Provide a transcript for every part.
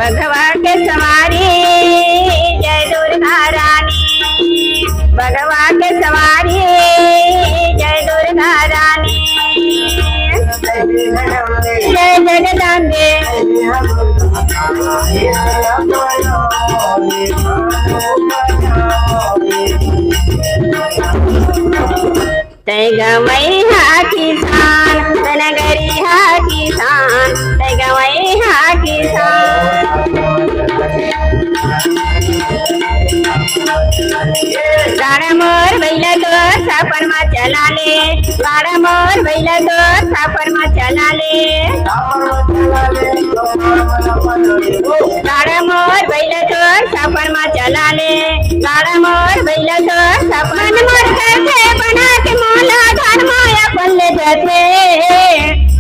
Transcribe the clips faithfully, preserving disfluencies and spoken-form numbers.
बघवा के सवारी, जय दुर्गा रानी। बघवा के सवारी, जय दुर्गा रानी। जय जगदम्बे। तै गवई हा किसान, तै नगरी हा किसान, तै गवई हा किसान। गाड़ा मोर बइला तोर सफर मा चला ले, गाड़ा मोर बइला तोर सफर मा चला ले। गाड़ा मोर बइला तोर सफर मा चला ले, गाड़ा मोर बइला तोर सफर। मन मोर करथे बना के मोला घर मा अपन ले जाथे।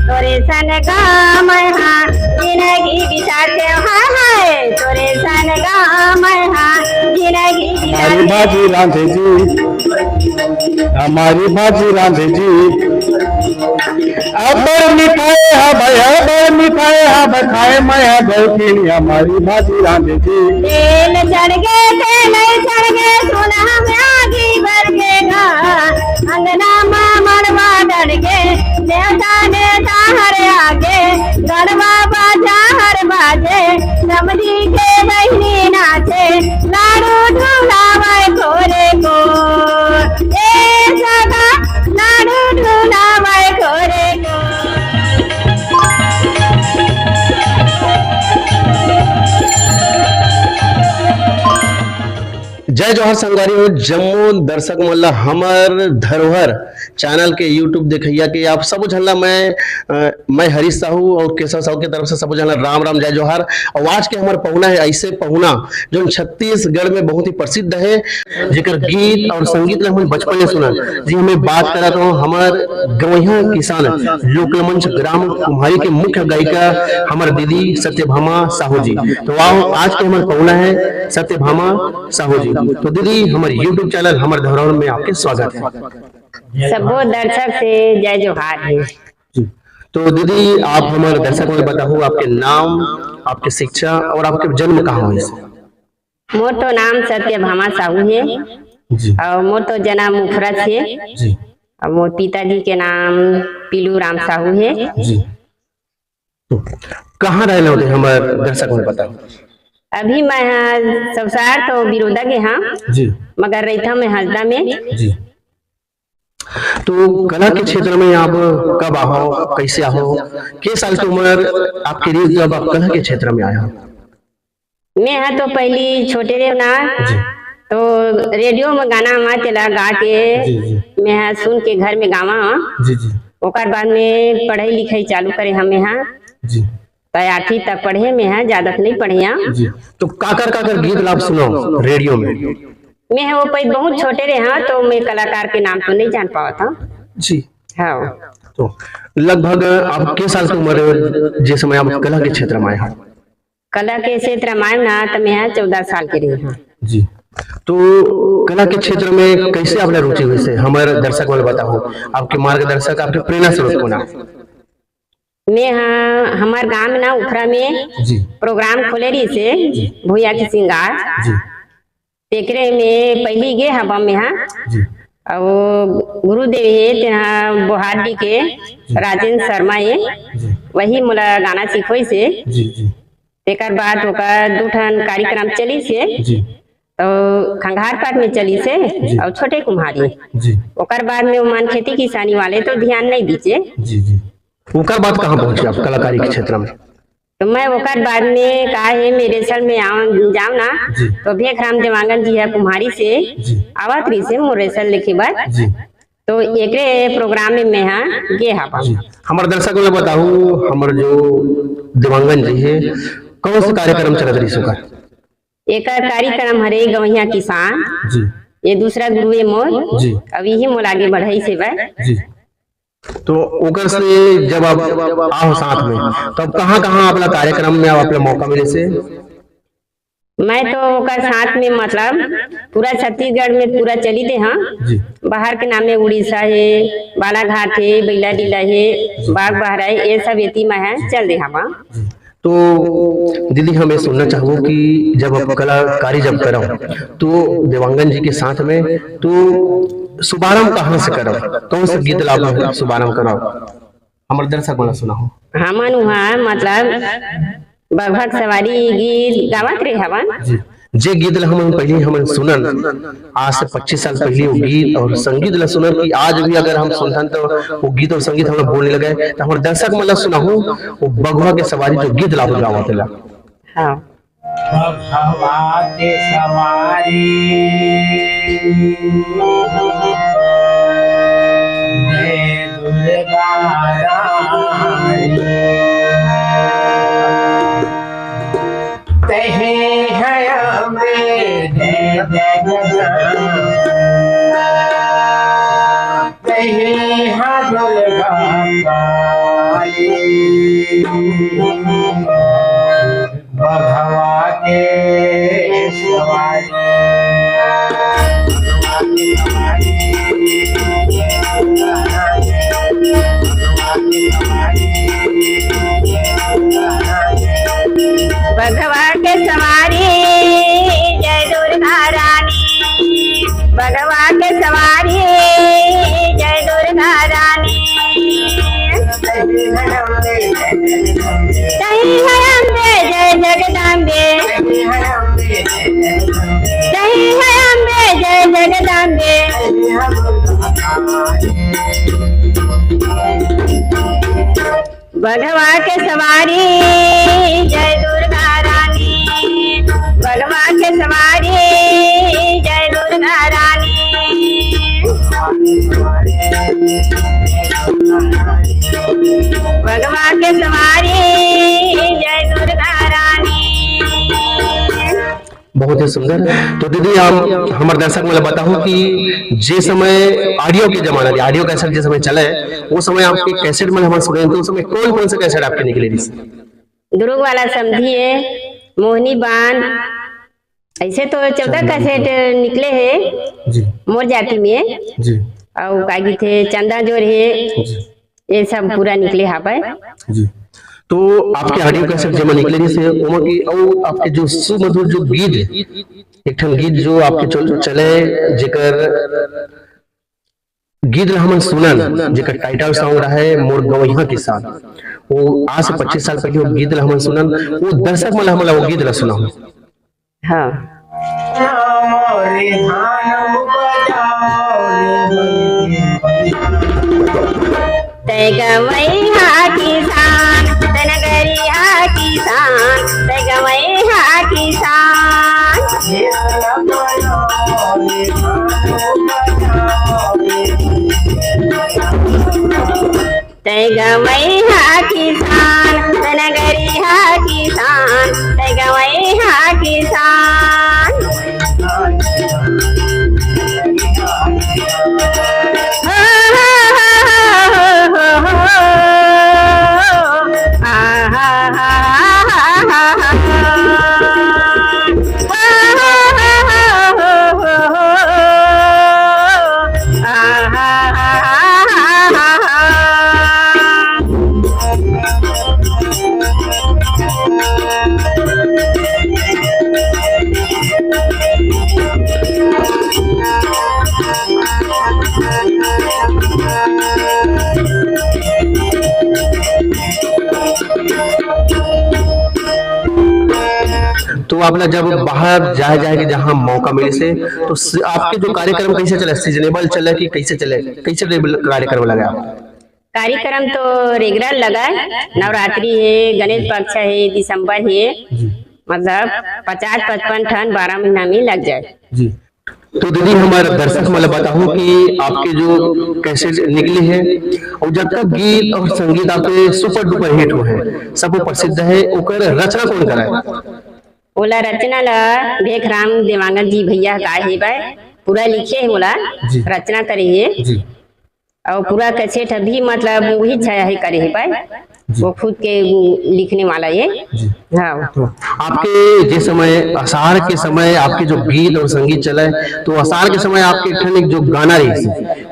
तोरे सन गाँव मैं हा जिनगी बिताथे, हाय हाय। तोरे सन गाँव मैं हा जिनगी हमारी बिताथे। भाजी रांधे जी, हमारी भाजी रांधे जी। अब्बड़ मिठाई हा भाई, अब्बड़ मिठाई हा भाई, खाए मैं हा गौतीन, हमारी भाजी रांधे जी। तेल चढ़ गे, तेल चढ़ गे, सुन हम आगी बर के गा। अंगना मा मड़वा डर गे, देवता देवता हर आगे, गड़वा बाजा हर बाजे, समधी के बहिनी नाचे, लाडू ढुलावे घोरे को। ए सगा, लाडू ढुलावे घोरे को। जय जोहार संगवारी हो, जम्मो दर्शक मन ला हमर धरोहर चैनल के YouTube देखइया के आप सबो झन ला मैं, अ, मैं हरीश साहू और केशव साहू के तरफ से सबो झन ला राम राम, जय जोहार। और आज के हमर पहुना है ऐसे पहुना जो छत्तीसगढ़ में बहुत ही प्रसिद्ध है, जेकर गीत और संगीत ला हमन बचपन में सुनन। जी, हमें बात करा तो हमर गवैया किसान लोकमंच ग्राम कुम्हारी के मुख्य गायिका हमर दीदी सत्यभामा साहू जी। तो आओ, आज के हमर पहुना है सत्यभामा साहू जी। तो दीदी, हमर YouTube चैनल हमर धरोहर में आपके स्वागत है। सबो दर्शक से जय जोहार है। जी। तो दीदी, आप हमर दर्शक मन बताओ, आपके नाम, आपके शिक्षा और आपके जन्म कहाँ हुए? मोर तो नाम सत्यभामा साहू है। जी। और मोर तो जन्म उखरा से। जी। और मोर पिताजी के नाम पीलू राम साहू है। जी। तो कहाँ रहना होते हमर दर्शक मन बताओ? अभी मैं हा ससुरार तो बिरोदा के हाँ। जी। मगर रहिथों मैं हसदा में। जी। तो कला के क्षेत्र में आप कब आहो, कैसे आहो, के साल की उम्र आपके रहिस जब आप कला के क्षेत्र में आए हो? मैं हा तो पहली छोटे रहे ना, जी। तो रेडियो में गाना मा तेला गा के जी, जी। मैं हा सुन के घर में गावा हाँ। जी, जी। ओकर बाद में पढ़ाई लिखाई चालू करे हम मैं हा। जी। तो आठवीं तक पढ़े मैं हा, ज्यादा तो नहीं पढ़े हाँ। जी। तो काकर काकर गीत ला आप सुनो रेडियो में? मैं हा वो पहले बहुत छोटे रहे हाँ, तो मैं कलाकार के नाम तो नहीं जान पावत हाँ। जी। हाँ। तो लगभग आप के साल की उम्र रहे जिस समय आप कला के क्षेत्र में आए हो? कला के क्षेत्र में आए ना, तो मैं हा चौदह साल के रहे हाँ। जी। तो कला के क्षेत्र में कैसे आपने रुचि हुई से हमर दर्शक मन बताओ, आपके मार्गदर्शक, आपके प्रेरणा स्रोत कौन है? मैं हा, हमार गांव में ना उखरा में जी। प्रोग्राम खोले रहिसे जी। भुइया के सिंगार। जी। तेकरे में पहली गे हबा मैं हा। जी। और गुरुदेव हे तेहा बोहारडी के जी। राजेंद्र शर्मा हे। जी। वही मोला गाना सिखोइसे। जी, जी। तेकर बाद ओकर दू ठन कार्यक्रम चलिसे। जी। तो खंगार पाट में चलिसे जी। और छोटे कुम्हारी। जी। ओकर बाद में ओमन खेती किसानी वाले तो ध्यान नहीं दीचे। जी, जी। ओकर बाद कहाँ पहुँचे आप कलाकारी के क्षेत्र में? तो मैं ओकर बाद में का हे, मैं रिहर्सल में आव-, जाव ना, जी। तो भेखराम देवांगन जी हा कुम्हारी से जी। आवत रहिसे मोर रिहर्सल लेखे बर। जी। तो एकरे प्रोग्राम में मैं हा गे हवा। जी। हमर दर्शक मन ला बताहू, हमर जो देवांगन जी हे, कौन से कार्यक्रम चलत रहिस ओकर? एकर कार्यक्रम हरे गवैया किसान। जी। ये दूसरा गुरु हे मोर। जी। अब यही मोला आगे बढ़ाइसे बर। जी। तो ओकर से जब आप आओ साथ में, तब कहाँ-कहाँ आपला कार्यक्रम में आप, आपला मौका मिले से? मैं तो ओकर साथ में, मतलब, पूरा छत्तीसगढ़ में पूरा चली दे हाँ। जी। बाहर के नाम में उड़ीसा हे, बालाघाट हे, बैलाडीला हे, जी। बागबाहरा हे, ये सब एती मैं हा चल दे हवा। जी। तो दीदी, हम ये सुनना चाहबो कि जब आप कलाकारी जब करव, तो देवांगन जी के साथ में, तो शुभारंभ कहाँ से करव, कौन से गीत ला आप शुभारंभ करव, हमर दर्शक मन ला सुनाहू। हमन उहाँ, मतलब, बघवा के सवारी गीत गावत रहे हवन। जी। जे गीत ला हमन पहली हमन सुनन, आज से पच्चीस साल पहली वो गीत और संगीत ला सुनन कि आज भी अगर हम सुनथन तो वो गीत और संगीत हमला बोलने लगे, तो हमर दर्शक मन ला सुनाहू, वो बघवा के सवारी जो गीत ला गावत ला। हाँ। बघवा के सवारी, हे दुर्गा रानी, तही है अम्बे जय जगदम्बा, तही है दुर्गा काली। बघवा के सवारी, बघवा के सवारी, बघवा के सवारी, जय दुर्गा रानी, बघवा के सवारी, जय दुर्गा रानी। तही है अम्बे जय जगदम्बे, तही है अम्बे जय जगदम्बे। बघवा के सवारी, जय दुर्गा रानी, बघवा के सवारी, जय दुर्गा रानी। बघवा के सवारी, जय दुर्गा रानी। बहुत ही सुंदर। तो दीदी, आप हमर दर्शक मन ला बताओ कि जे समय ऑडियो के जमाना रहे, ऑडियो कैसेट जे समय चले, वो समय आपके कैसेट मन हमन सुने, तो उस समय कौन कौन से कैसेट आपके निकले रहिस? दुर्ग वाला समधी है, मोहनी बांध, ऐसे तो चौदह कैसेट निकले हैं जी। मोर जाति में। जी। और का गीत है, चंदा जोर है, जी। ये सब पूरा निकले हावय। जी। तो आपके ऑडियो कैसेट जेमा निकले रहिस हे, ओमा की, अउ आपके जो सुमधुर जो गीत, एक ठन गीत जो आपके चल-, चले, जेकर गीत ला हमन सुनन, जेकर टाइटल सॉन्ग रहे मोर गवैया किसान, वो आज से पच्चीस साल पहले वो गीत ला हमन सुनन, वो दर्शक मन ला हमन ला वो गीत ला सुनाओ। हाँ। तै गवैया किसान, तै नगरिया किसान, तै गवैया किसान। तै गवैया किसान, तै नगरिया किसान, तै गवैया किसान। तो आपला जब बाहर जाए, जाए के जहाँ मौका मिले से, तो स-, आपके जो कार्यक्रम कैसे चले, सीजनेबल चले कि कैसे चले, कैसे टेबल कार्यक्रम लगा आप? कार्यक्रम तो रेगुलर लगा है, नवरात्रि है, गणेश पक्ष है, दिसंबर है, जी। मतलब पचास पचपन ठन बारह महीना में लग जाए। जी। तो दीदी, हमारे दर्शक मन ला बताओ कि आपके जो कैसेट निकले हैं और जब तक गीत और संगीत आपके सुपर डुपर हिट हुए हैं, सबको प्रसिद्ध है, ओकर रचना कौन करा है? ओला रचना ला भेखराम देवांगन जी भैया गाए हे बाय, पूरा लिखे हे ओला, जी। रचना करे हे। जी। अउ पूरा कैसेट अभी मतलब वही छाया हे करे हे बाय। जी। वो खुद के, उम, लिखने वाला ये। जी। हाँ। तो आपके जे समय, अषाढ़ के समय आपके जो गीत और संगीत चले, तो अषाढ़ के समय आपके एक ठन एक जो गाना रहिस,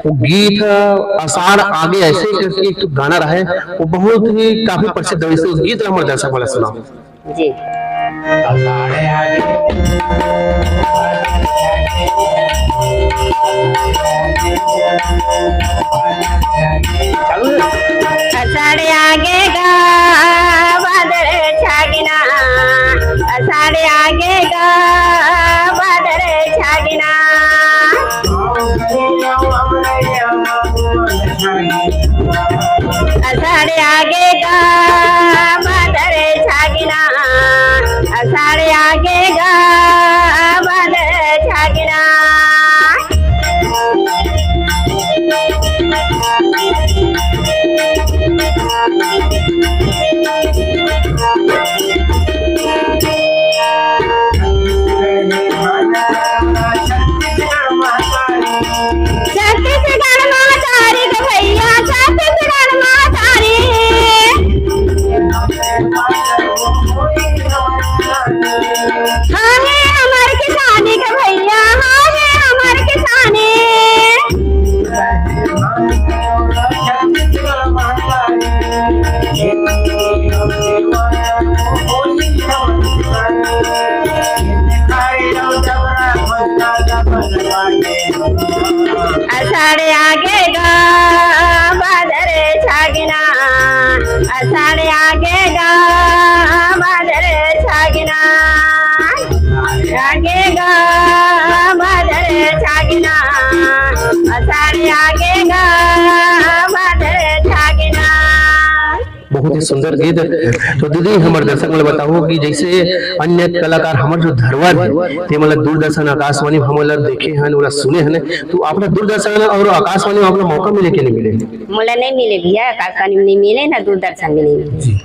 वो गीत, अ, अषाढ़ आगे ऐसे करके एक ठो गाना रहे, वो बहुत ही काफी प्रसिद्ध रहिस, उस गीत ला हमर दर्शक मन ला सुनाओ। जी। अषाढ़ आगे गा, बादर छा गे ना, अषाढ़ आगे गा, बादर छा गे ना। अषाढ़ आगे गा, बादर छा गे ना, अषाढ़ आगे गा, बादर छा गे ना। छत्तीसगढ़ महतारी के भैया, छत्तीसगढ़ महतारी। हाँ हे हमर किसानी के भैया, हाँ हे हमर किसानी। अषाढ़ आगे गा, बादर छा गे ना, अषाढ़ आगे गा, बादर छा गे ना, आगे गा, बादर छा गे ना, अषाढ़ आगे गा, बादर छा गे ना। बहुत ही सुंदर गीत। तो दीदी, हमर दर्शक मन ल बताओ कि जैसे अन्य कलाकार हमर जो धरोहर हे, ते मन ल दूरदर्शन, आकाशवाणी हमन ल देखे हन, ओला सुने हन, तो आप ल दूरदर्शन और आकाशवाणी में आप ल मौका मिले कि नहीं मिले? मोला नहीं मिले भैया, आकाशवाणी में नहीं मिले ना दूरदर्शन में नहीं मिले। जी।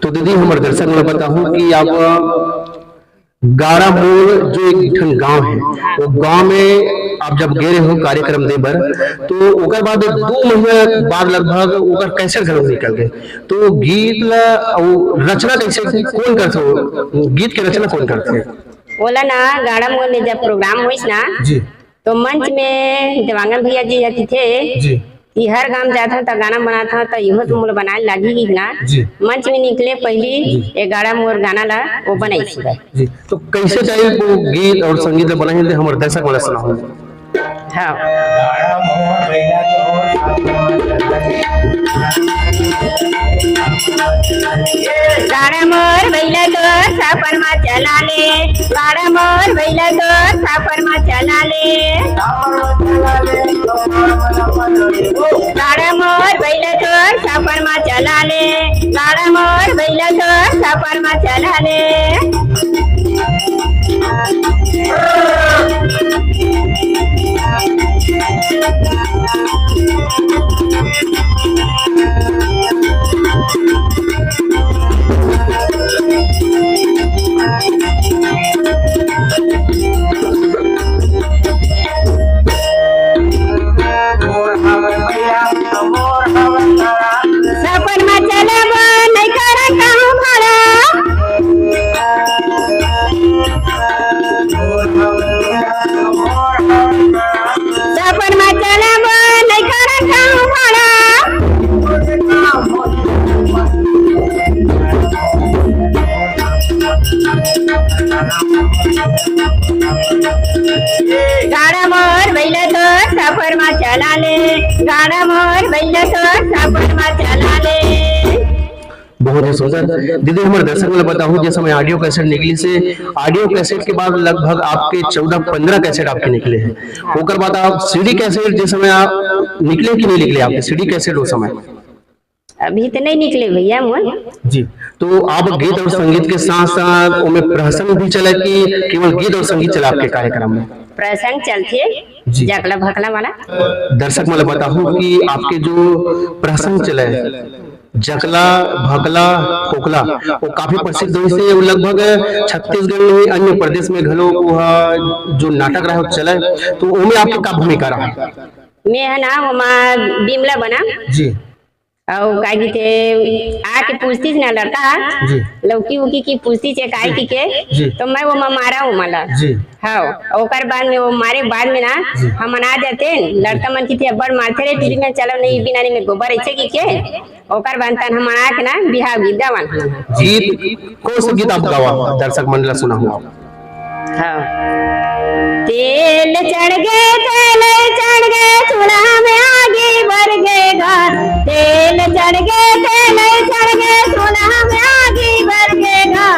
तो दीदी, हमर दर्शक मन ल बताओ कि आप गाड़ा मोर जो एक ठन गांव हे, वो गांव में आप जब गे रहे हो कार्यक्रम दे बर, तो ओकर बाद दू महीना बाद लगभग ओकर कैसेट घलो निकल गे। तो गीत ला, वो रचना कैसे, कौन करथे? वो गीत के रचना कौन करथे? ओला ना, गाड़ा मोर में जब प्रोग्राम होइस ना, जी। तो मंच में देवांगन भैया जी ह कहिथे जी। कि हर गांव जात हंव त गाना बनात हंव, त इहो तो मोला बनाए लागही कि ना। जी। मंच में निकले पहिली जी। ए गाड़ा मोर गाना ला वो बनाइस हे। जी, तो कैसे टाइप वो गीत और संगीत ला बनाए हे, हमर दर्शक मन ला सुनाओ। हाँ। गाड़ा मोर बइला तोर सापर मा चला ले, गाड़ा मोर बइला तोर सापर मा चला ले। गाड़ा मोर बइला तोर सापर मा चला ले, गाड़ा मोर बइला तोर सापर मा चला ले। सपन मा चले बर नइ करन कहूँ भाड़ा। सपन मा चले बर नइ करन कहूँ भाड़ा। गाड़ा मोर बइला तोर सफर मा चला ले, गाड़ा मोर बइला तोर सफर मा चला ले। बहुत ही सुंदर। दीदी, हमर दर्शक मन ल बताहू, जे समय ऑडियो कैसेट निकलिस हे, ऑडियो कैसेट के बाद लगभग आपके चौदह पंद्रह कैसेट आपके निकले हे। ओकर बाद आप सीडी कैसेट, जे समय आप निकले कि नहीं निकले आपके सीडी कैसेट वो समय? अभी तो नहीं निकले भैया मोर। जी, तो आप गीत और संगीत के साथ साथ ओमे प्रहसन भी चला कि केवल गीत और संगीत चला आपके कार्यक्रम में? प्रहसन चलथे, जी। जकला भकला वाला। दर्शक मन ल बताहू कि आपके जो प्रहसन चले, जकला, भकला, फोकला, वो काफी प्रसिद्ध होइस हे। वो लगभग छत्तीसगढ़ में ही अन्य प्रदेश में घलो वो ह जो नाटक रहे वो चले, तो ओमे आपके का भूमिका रहा? मैं ह ना ओमा बिमला बना। जी। अउ का कहिथे, आके पूछतिस ना लड़का ह, जी। लौकी उकी की पूछतिस हे, काय जी। कहिके, जी। तो मैं वो मारा हूँ मला। जी। हाँ, ओकर बाद में वो मारे बाद में ना, जी। हमन आ जाते, लड़का मन कहिथे, "अब्बड़ मारथे रे, टूरी में चलो नहीं, बिना नहीं में गोबर ऐसे कहिके।" ओकर बाद तन हमन आके ना बिहाव गीत गावन। गीत, कौन सा गीत आप गावा, दर्शक मन ला सुनावा। हाँ। तेल चढ़ गे, तेल चढ़ गे, चूल्हा में आगी बर गे गा। तेल चढ़ गे, तेल चढ़ गे, चूल्हा में आगी बर गे गा।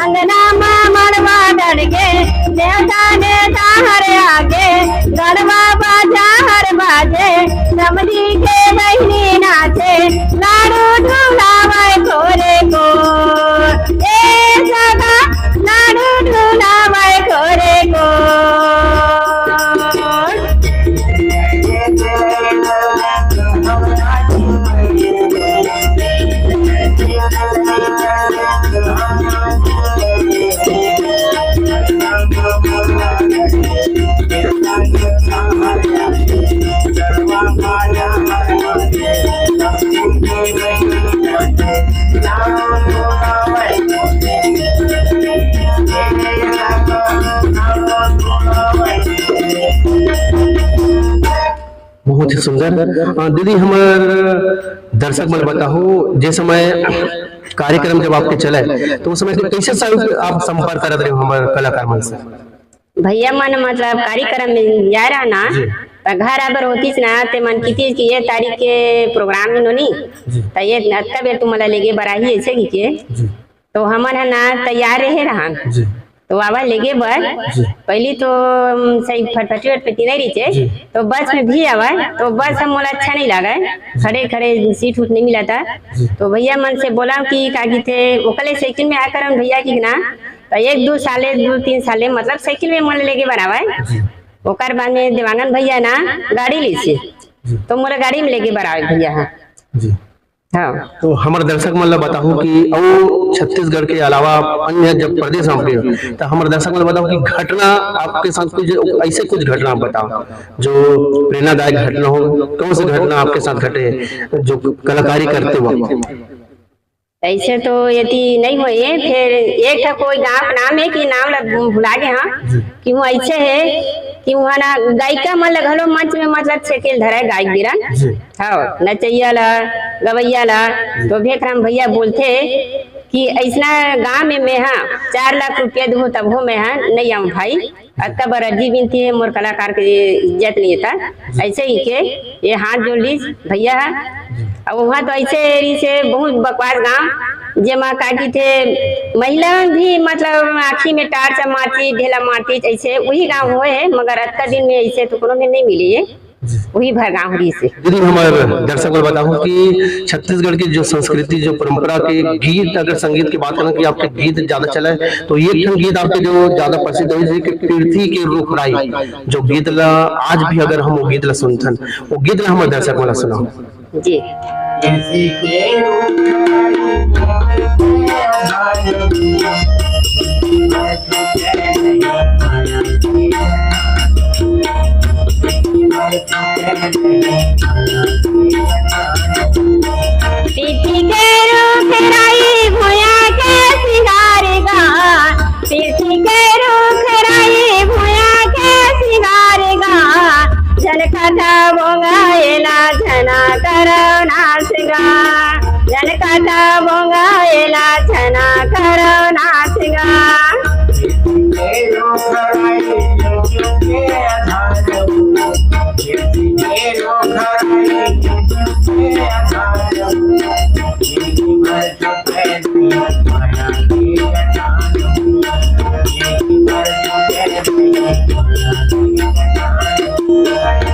अंगना मा मड़वा डर गे, देवता नेता हर आगे। गड़वा बाजा हर बाजे, समधी के बहिनी नाचे, लाडू ढुलावे घोरे को। ए सगा, लाडू ढुलावे घोरे को। बहुत ही सुंदर। अ, दीदी, हमर दर्शक मन बताओ, जे समय कार्यक्रम जब आपके चले, तो उस समय के कैसे सा-, आप संपर्क करत रहे हमर कलाकार मन से? भैया मन, मतलब, कार्यक्रम में जाए रहा ना, जी। त घर आबर होतिस ना, ते मन कितिस कि ये तारीख के प्रोग्राम हे नोनी, जी। त ये अतका बेर तुमला लेगे बर आही, ऐसे कहिके। जी। तो हमन ह ना तैयार रहे रहन। जी। तो आवा लेगे बर, जी। पहली तो, अम, सही फटफटी वटफटी नहीं रहिथे, जी। तो बस में भी आवा, तो बस ह मोला अच्छा नहीं लागे, जी। खड़े खड़े सीट उठ नहीं मिला था। जी। तो भैया मन से बोला कि का कहिथे, ओकले साइकिल में आकर हम भैया की ना, तो एक दो साले, दो तीन साले, मतलब, साइकिल में मोला लेगे बर आवा। जी। ओकर बाद में देवांगन भैया ना गाड़ी लीसे, जी। तो मोला गाड़ी में लेगे बर आवे भैया ह। जी। हाँ। तो हमर दर्शक मन ला बताहू कि अउ छत्तीसगढ़ के अलावा अन्य जब प्रदेश में आप गए हो, तो हमर दर्शक मन ला बताहू कि घटना आपके साथ कुछ ऐसे कुछ घटना बताओ जो प्रेरणादायक घटना हो, कौन सी घटना आपके साथ घटे जो कलाकारी करते वक्त? ऐसे तो यदि नहीं होए, फिर एक ठा कोई गांव का नाम है कि नाम ला भुला गए हाँ, जी। कि वो ऐसे है कि वहाँ ना गायिका मन ला घलो मंच में, मतलब, छेकेल धरा है गायक बीरन। जी। हाँ, नचैया ला, गवैया ला, जी। तो भेखराम भैया बोलथे कि ऐसना गांव में मैं हाँ चार लाख रुपया दूँ तभो मैं हाँ नहीं आऊँ भाई। अतका बर अर्जी बिनती है, मोर कलाकार के इज्जत नहीं था। जी। ऐसे ही के ये हाथ जोड़ लीस भैया है। जी। अब वहाँ तो ऐसे रहिसे बहुत बकवास गांव, जेमा का कहिथे महिला भी, मतलब, आँखी में टार्च मारती, ढेला मारती, ऐसे वही गांव होए है, मगर अतका दिन में ऐसे तो कोनो में नहीं मिली है। जी। वही भर गांव रहिसे। दीदी, हमर दर्शक ला बताहू कि छत्तीसगढ़ की जो संस्कृति, जो परंपरा के गीत, अगर संगीत की बात करें कि आपके गीत ज्यादा चले, तो ये ठन गीत आपके जो ज्यादा प्रसिद्ध है, जैसे कि पृथ्वी के रुख राई, जो गीत ला आज भी अगर हम वो गीत ला सुनथन, वो गीत ला हमर दर्शक मन ला सुनाओ। जी। पीठी के रूख राई भुइयां के सिंगार गा, पीठी के रूख राई भुइयां के सिंगार गा, झन काटा बोंगा एला झना करव नाच गा, झन काटा बोंगा एला झना करव नाच गा।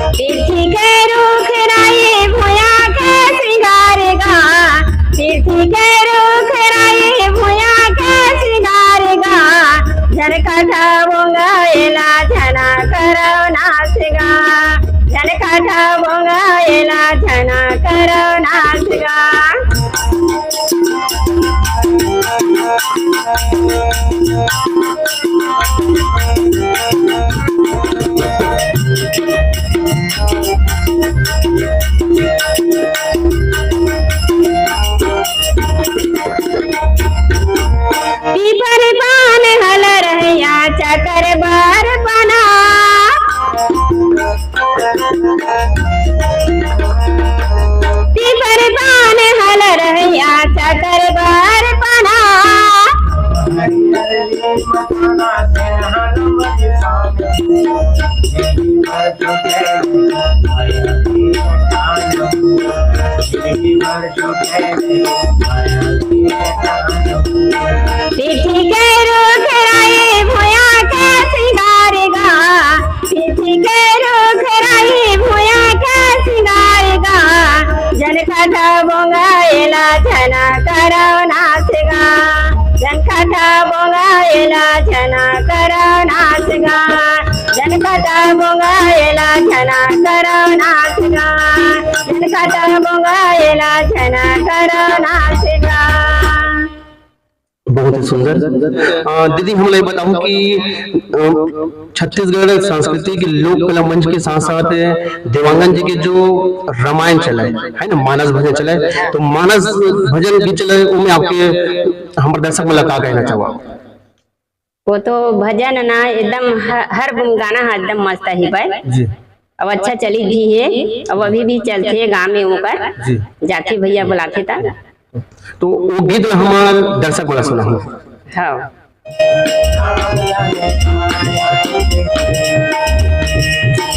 पीठी के रूख राई भुइयां के सिंगार गा, पीठी के रूख राई भुइयां के सिंगार गा, झन काटा बोंगा एला झना करव नाच गा, झन काटा बोंगा एला झना करव नाच गा। कर बर पना। पीपर पान हल रहिया चकर बर पना। पीठी के रुख राई भुया के सिंगार गा, पीठी के रुख राई भुया के सिंगार गा, जन कटा बोंगा एला झना करव नाच गा, जन कटा बोंगा एला झना करव नाच गा, जन कटा बोंगा एला झना करव नाच गा, जन कटा बोंगा एला झना करव नाच गा। बहुत ही सुंदर। अ, दीदी, हमला ये बताओ कि, अ, छत्तीसगढ़ सांस्कृतिक लोक कला मंच के साथ साथ देवांगन जी के जो रामायण चला है, है ना, मानस भजन चला है, तो मानस भजन गीत चला है, ओमे आपके हमर दर्शक मन ला का कहना चाहवा? वो तो भजन ना एकदम ह-, हर गाना ह एकदम मस्त ही बा। जी। अब अच्छा चली भी है, अब अभी भी चलथे गाँव में ओकर। जी। जाथे भैया बुलाथे ता। तो वो गीत ला हमार दर्शक मन ला सुनाहू। हाँ।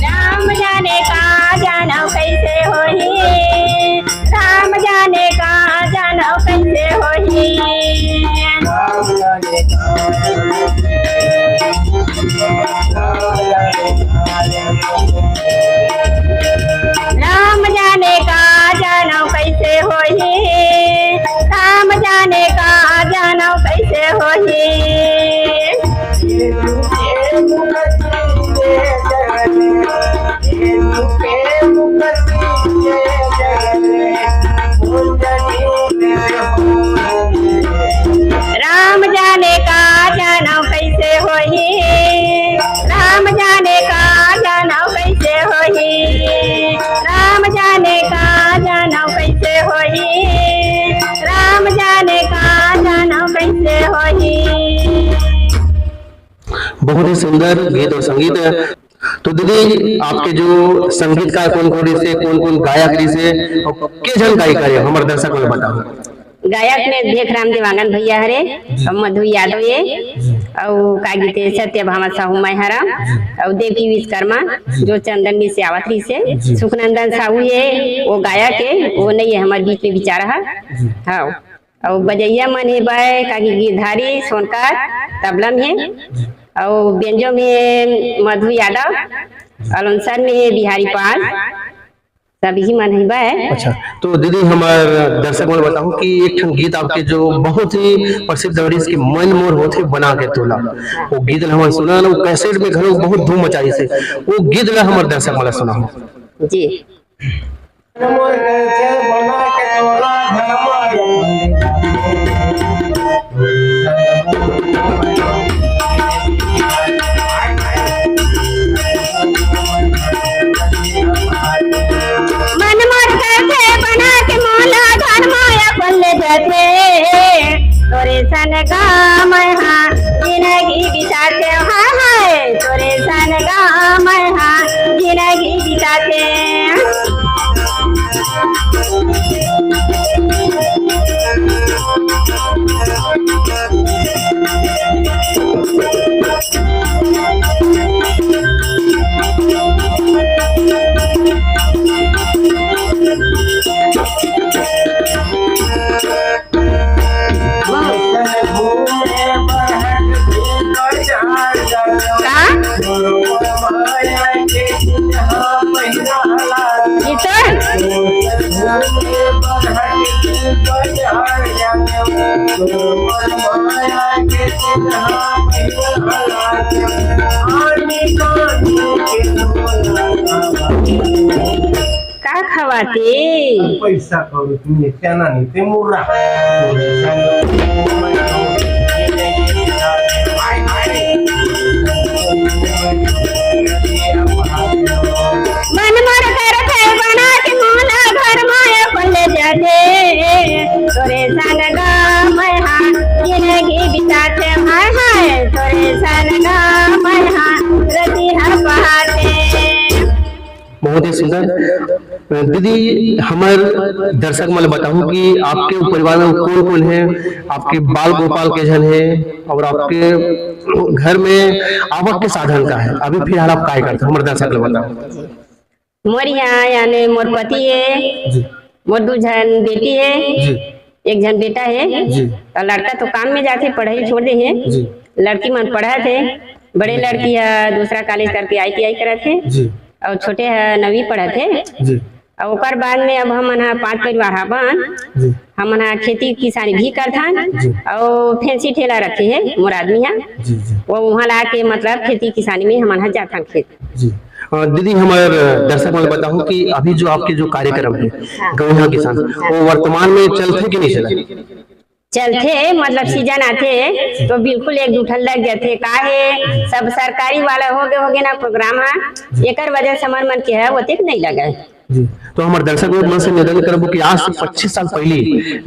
राम जाने का जानव कैसे होही, राम जाने का जानव कैसे होही। राम जाने का जानव कैसे होही, राम जाने का जानव कैसे होही। राम जाने का जानव कैसे होही, राम जाने का जानव कैसे होही, राम जाने का जानव कैसे होही, राम जाने का जानव कैसे होही। बहुत ही सुंदर गीत और संगीत। तो दीदी, आपके जो संगीतकार कौन कौन रहिसे, कौन कौन गायक रहिसे और के झन गायिका रहे, हमर दर्शक मन ला बताओ। गायक में भेखराम देवांगन भैया हरे, जी। और मधु यादव ये, जी। और का गीते सत्यभामा साहू मैं हरा, जी। और देवकी विश्वकर्मा, जी। जो चंदन में से आवत रहिसे, जी। सुखनंदन साहू ये, वो गायक है, वो नहीं है हमारे बीच में बेचारा है। जी। हाँ, और बजैया मन हे बाय का गिरधारी सोनकर तबला में है, जी। और बेंजो में मधु यादव, जी। अलंसर में बिहारी पाल, सभी मन ही बा। अच्छा, तो दीदी, हमार दर्शक मन बताओ कि एक ठन गीत आपके जो बहुत ही प्रसिद्ध रहिस कि मन मोर होथे बना के तोला, वो गीत ला हमन सुना ना, वो कैसेट में घलो बहुत धूम मचाइस हे, वो गीत ला हमार दर्शक मन ला सुनाओ। जी। मन मोर करथे बना के मोला घर माया अपन ले जाथे। तोरे सन का मैं हा जिंदगी बिताथे, हाय हाय। तोरे सन का मैं हा जिंदगी बिताथे। का? ई तो का खवाते? पैसा कौड़ी तुमने क्या ना नहीं ते मुर्रा। मन मोर करथे बना के मोला घर माया अपन ले जाथे। तोरे संग गा मैं हा जिंदगी बिताथे, हाय बहुत ही सुंदर। दीदी, हमर दर्शक मन ल बताहू कि आपके परिवार में कौन कौन है, आपके बाल गोपाल के झन है, और आपके घर में आवक के साधन का है, अभी फिलहाल आप काय करते हो, हमर दर्शक ल बताओ। मोर यहाँ यानी मोर पति है, जी। मोर दू झन बेटी है, जी। एक झन बेटा है। जी। तो लड़का तो काम में जाथे, पढ़ाई छोड़ दे है। जी। लड़की मन पढ़त है, बड़े लड़की है दूसरा कॉलेज करके आईटीआई करत है। जी। और छोटे है नवी पढ़त है। जी। और ओकर बाद में अब हमन ह पांच परिवार हवन। जी। हमन ह खेती किसानी भी करथन। जी। और फैंसी ठेला रखे है मोर आदमी ह। जी, जी। वो वहाँ ला के मतलब खेती किसानी में हमन ह जाथन खेत। जी। अ, दीदी, हमर दर्शक मन ल बताहू कि अभी जो आपके जो कार्यक्रम है, हाँ। गौइहा किसान, वो वर्तमान में चलथे कि नहीं चला? चलथे, मतलब सीजन आथे तो बिल्कुल एक दू ठन लग जाथे। का है, सब सरकारी वाला हो गए, हो गए ना प्रोग्राम ह, एकर वजह से हमर मन के है ओतेक नहीं लगे। जी। तो हमर दर्शक लोग मन से निवेदन करबो कि आज से पच्चीस साल पहले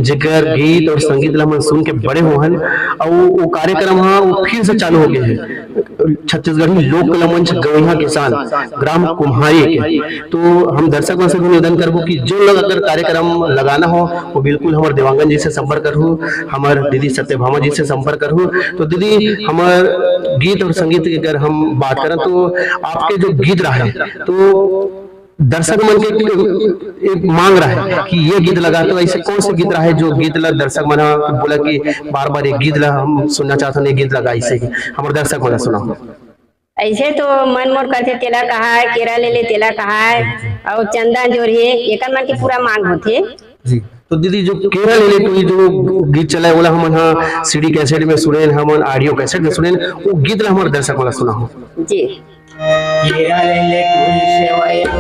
जेकर गीत और संगीत ला हमन सुन के बड़े होहन, और वो कार्यक्रम ह वो फिर से चालू हो गए है। छत्तीसगढ़ी लोक कला मंच गौइहा किसान, ग्राम कुम्हारी के। तो हम दर्शक मन से भी निवेदन करबो कि जो लोग अगर कार्यक्रम लगाना हो, वो बिल्कुल हमर देवांगन जी से संपर्क करहु, हमर दीदी सत्यभामा जी से संपर्क करहु। तो दीदी, हमर गीत और संगीत की अगर हम बात करें तो आपके जो गीत रहा है, तो दर्शक मन के एक, एक मांग रहा है कि ये गीत लगा, तो ऐसे कौन से गीत रहा है जो गीत ला दर्शक मन ह बोला कि बार बार ये गीत ला हम सुनना चाहते हैं, ये गीत लगा, ऐसे ही हमर दर्शक मन ला सुनाओ। ऐसे तो मन मोर करथे तेला कहा है, केरा ले ले तेला कहा है, और चंदा जोर है, एकर मन के पूरा मांग होथे। जी। तो दीदी, जो केरा ले ले टोरी जो गीत चला है, ओला हमन हा सीडी कैसेट में सुनेन, हमन ऑडियो कैसेट में सुनेन, वो गीत ला हमर दर्शक मन ला सुनाओ। जी। केरा ले ले टोरी सेवया।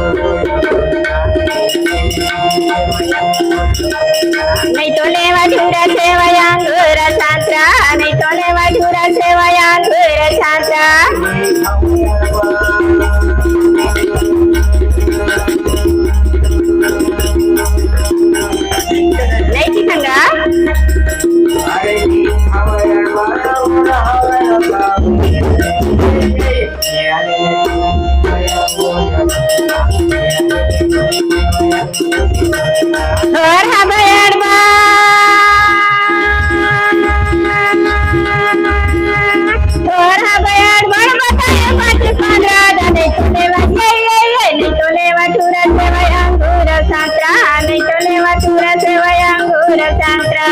नहीं तो लेवा झूरा सेवया अंगूर संतरा, नहीं तो लेवा झूरा सेवया अंगूर संतरा। नहीं चिखंगा। थोर हबे एडवांस, थोर हबे एडवांस बताए पाँच पन्द्रह जने तोले बजे, ये, ये, नहीं तोले बटूरा सेवया अंगूर संतरा, नहीं तोले बटूरा सेवया अंगूर संतरा।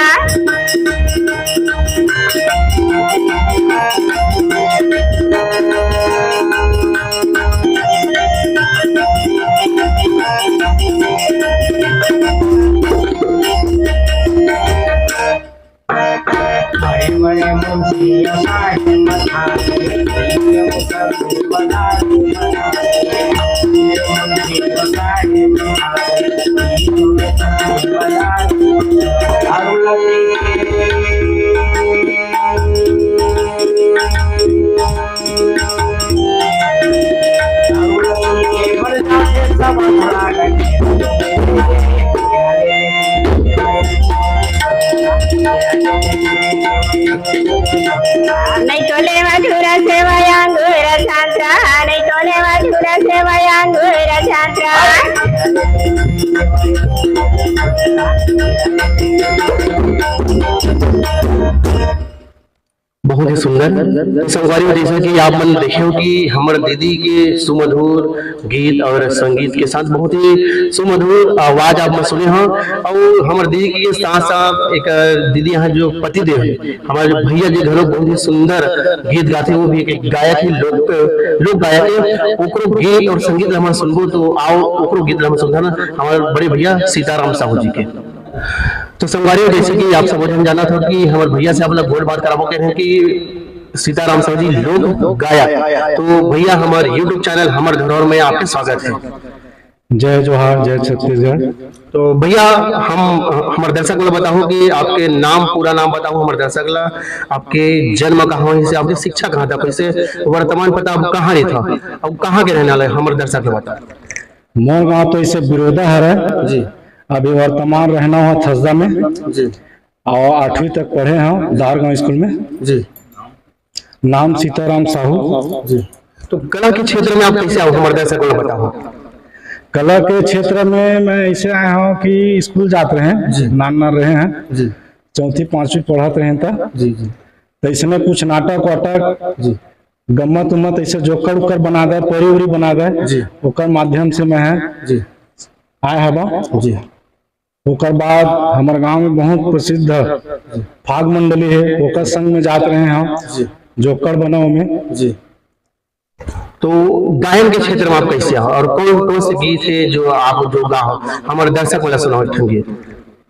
नहीं तोले मधुरा सेवया अंगूर संतरा, नहीं तोले मधुरा सेवया अंगूर संतरा। बहुत ही सुंदर। तो संगवारी हो, जैसा कि आप मन देखे हो कि हमर दीदी के सुमधुर गीत और संगीत के साथ बहुत ही सुमधुर आवाज आप मन सुने हो, और हमर दीदी के साथ साथ एक दीदी यहाँ जो पति देव है, हमारे जो भैया जी घरो बहुत ही सुंदर गीत गाथे, वो भी एक गायक है, लोक, लोक गायक है। ओकरो गीत और संगीत ला हमन सुनबो, तो आओ ओकरो गीत ला हमन सुनथन ना, हमारे बड़े भैया सीताराम साहू जी के। तो संगवारी हो, जैसे कि आप सब झन जानत हो कि हमर भैया से आप लोग गोठ बात कराबो कहे हैं कि सीताराम साहू जी लोक गायक। तो भैया, हमारे YouTube चैनल हमर धरोहर में आपके स्वागत है। जय जोहार, जय छत्तीसगढ़। तो भैया, हम, हमर दर्शक ला बताओ कि आपके नाम, पूरा नाम बताओ हमर दर्शक ला, आपके जन्म कहाँ होइस, आपके शिक्षा कहाँ तक होइस, वर्तमान पता आप कहाँ रहिथो, अब कहाँ के रहने वाले, हमर दर्शक ला बताओ। मोर गांव तो इसे बिरोदा हरे। जी। अभी वर्तमान रहना हो थसदा में। जी। और आठवीं तक पढ़े हो दार गांव स्कूल में। जी। नाम सीताराम साहू। जी। तो कला के क्षेत्र में आप कैसे आओ, हमारे दर्शक को बताओ। कला के क्षेत्र में मैं ऐसे आया हूँ कि स्कूल जात रहे हैं, जी। नान नान रहे हैं, जी। चौथी पांचवी पढ़त रहे हैं त, जी, जी। तो इसमें कुछ नाटक वाटक, जी। गम्मत उम्मत ऐसे जोकर उकर बना दे, परी उरी बना दे, जी। ओकर माध्यम से मैं है जी। आए हवा। जी। ओकर बाद हमारे गांव में बहुत प्रसिद्ध फाग मंडली है, ओकर संग में जात रहे हैं हम, जी। जोकर बनाओ में। जी। तो गायन के क्षेत्र में आप कैसे हो और कौन कौन से गीत है जो आप जो गाओ, हमारे दर्शक वाला सुनाओ एक ठन गीत।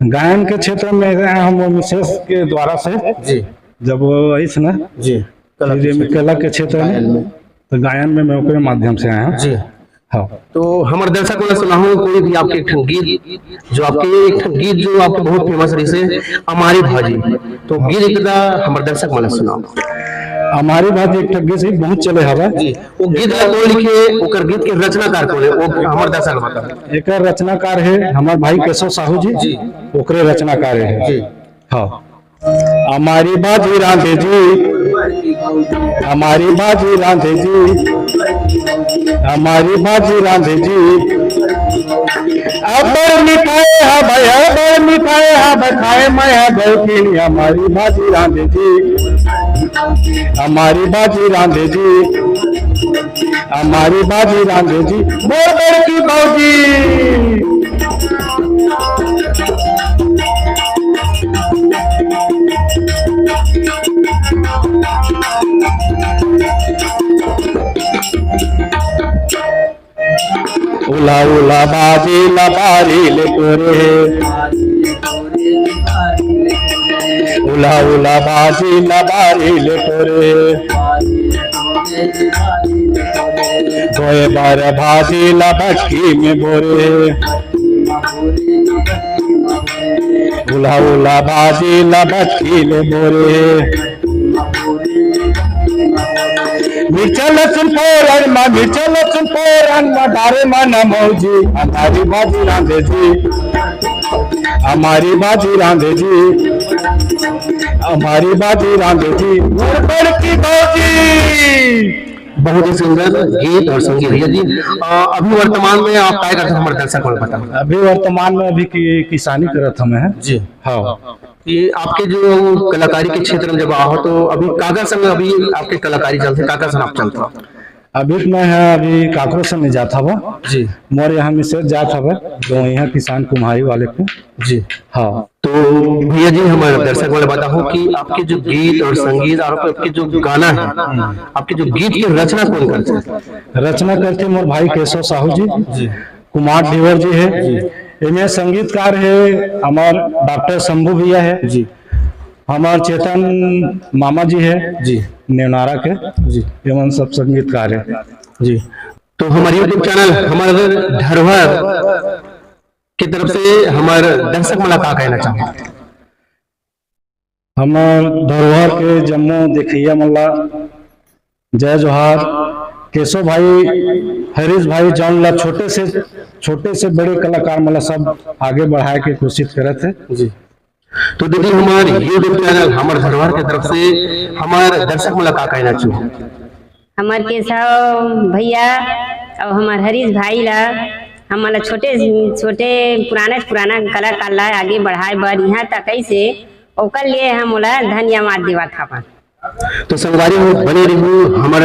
गायन के क्षेत्र में हम मिसेस के द्वारा से, जी। जब वो आई थी ना, जी। कला के धीरे में क्षेत्र। कला के क्षेत्र में, गायन में। तो गायन में मैं ओकरे माध्यम से आया हूँ। जी। हाँ। तो हमारे दर्शक वाला सुनाओ कोई भी आपके एक ठन गीत, जो आपके एक ठन गीत जो आपके बहुत फेमस रही से, अमारी भाजी। तो गीत एक दा हमारे दर्शक वाला सुनाओ। अमारी भाजी एक ठन गीत से बहुत चले हवा। जी। वो गीत ला कौन लिखे, ओकर गीत के रचनाकार कौन है, वो हमारे दर्शक बता। एकर रचनाकार है हमारे भाई केशव साहू जी। जी। ओकरे रचनाकार है। जी। हाँ। अमारी भाजी रांधे जी, अमारी भाजी रांधे जी, अमारी भाजी रांधे जी। अब्बड़ मिठाए हा भाई, अब्बड़ मिठाए हा भाई, खाए मैं हा गौतीनी, अमारी भाजी रांधे जी, अमारी भाजी रांधे जी, अमारी भाजी रांधे जी, मोर बड़की भौजी। उला उला बाजी ला बारी ले टोरे, उला उला बाजी ला बारी ले टोरे। धोए बर भाजी ला बटकी में बोरे, उला उला भाजी ला बटकी ले बोरे। मिर्चा लहसुन फोरन मा, मिर्चा लहसुन फोरन मा, डारे मा ना मौजी, अमारी भाजी रांधे जी, अमारी भाजी रांधे जी, अमारी भाजी रांधे जी, मोर बड़की भौजी। बहुत ही सुंदर गीत और संगीत भैया जी। अ, अभी वर्तमान में आप काय करते हैं, हमारे दर्शक को बताओ। अभी वर्तमान में अभी कि-, किसानी करत हमें हैं। जी। हाँ। ये आपके जो कलाकारी के क्षेत्र में जब आओ तो अभी काकर संग अभी आपके कलाकारी चलते, काकर संग आप चलते हो? अभी तो मैं है अभी काकरो संग नहीं जाता हवा। जी। मोर यहाँ मिसेज जात हवा, जो यहाँ किसान कुम्हारी वाले को। जी। हाँ। तो भैया जी, हमारे दर्शक वाले बताओ कि आपके जो गीत और संगीत और आपके जो गाना है, हम्म। आपके जो गीत की रचना कौन करते हैं? रचना करते मोर भाई केशव साहू जी, जी। कुमार धीवर जी है, जी। इनमें संगीतकार है हमार डॉक्टर शंभू भैया है, जी। हमार चेतन मामा जी है, जी। नेवनारा के, जी। एमन सब संगीतकार है। जी। तो हमारे YouTube चैनल हमारे धरोहर की तरफ से हमारे दर्शक मन ला का कहना चाहो? हमर धरोहर के जम्मो देखइया मन ला जय जोहार। केशव भाई, हरीश भाई, जौन ला छोटे से, छोटे से बड़े कलाकार मन ला सब आगे बढ़ाए के कोशिश करत हे। जी। तो दीदी, हमार YouTube चैनल हमर धरोहर के तरफ से हमार दर्शक मन ला का कहना चाहो? हमर केशव भैया अउ हमर हरीश भाई ला, हमन ला छोटे, छोटे पुराना से पुराना कलाकार ला आगे बढ़ाए बर इहाँ तक अइसे, ओकर लिए हम ओला धन्यवाद देवत हवन। तो संगवारी हो, बने रहू हमर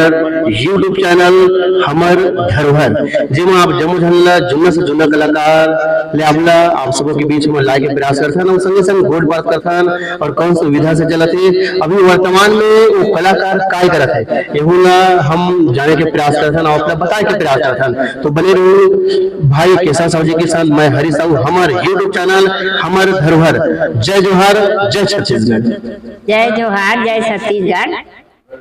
YouTube चैनल हमर धरोहर, जेमा आप जम्मो झन ला जुन्ना से जुन्ना कलाकार ले आप ला आप सबो के बीच में लाए के प्रयास करथन अउ संगे संग गोठ बात करथन अउ कौन से विधा से चलत हे, अभी वर्तमान में वो कलाकार काय करत हे, एहू ला हम जाने के प्रयास करथन अउ आप ला बताए के प्रयास करथन। तो बने रहू भाई केशव साहू जी के साथ, मैं हरीश साहू, हमर YouTube चैनल हमर धरोहर। जय जोहार, जय छत्तीसगढ़। जय जोहार, जय छत्तीसगढ़।